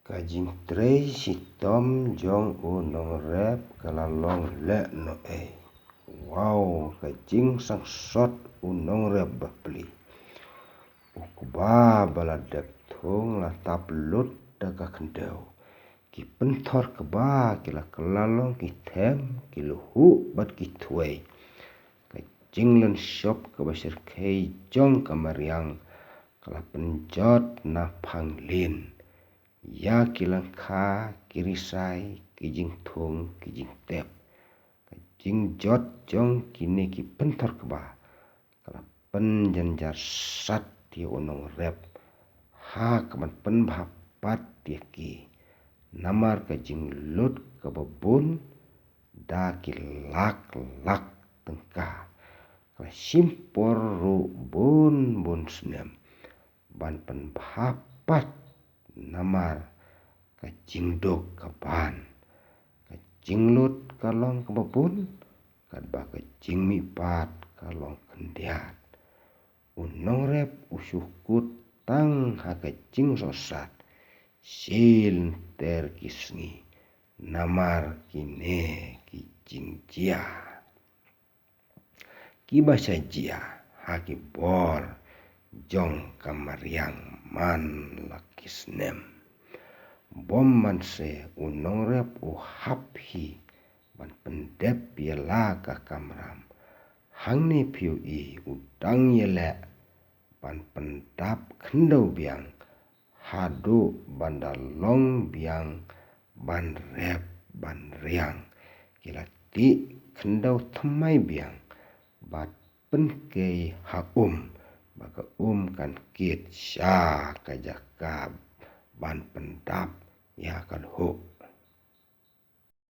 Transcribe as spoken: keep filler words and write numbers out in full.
Ka jingtrei shitom jong u nongrep ka la long lehnohei. Wow, ka jingsangsot u nongrep bapli. U kba ba la dep thung la tap lut da ka khyndew. Ki pynthor kba ki la kylla long ki them, ki luhuh bad ki thwei. Ka jinglynshop kaba shyrkhei jong ka mariang ka la pynjot na phanglin ïa ki lyngkha, ki risai, ki jingthung, ki jingtep. Ka jingjot jong kine ki pynthor kba ka la pynjynjar sat ïa u nongrep ha kaban pynbha pat ïa ki. Namar ka jinglut kaba bun da ki lak lak tyngka. Ka la shim por ruh bun bun snem ban pynbha pat namar ka jingduk ka ban. Ka jinglut ka long kaba bun, katba ka jingmihpat ka long khyndiat. U nongrep u shu kut tang ha ka jingsohsat shi lynter ki sngi namar kine ki jingjia kiba sha jia ha ki bor jong ka mariang man la ki snem. Bym man se u nongrep u hap hi ban pyndep ïa la ka kamram. Hangne phi ïohi u dang ïaleh ban pyndap khyndew biang haduh ban da long biang ban rep ban riang. Ki la tih khyndew thymmai biang bad pynkei ha um ba ka um kan kit sha ka jaka ban pyndap ïa ka lhuh.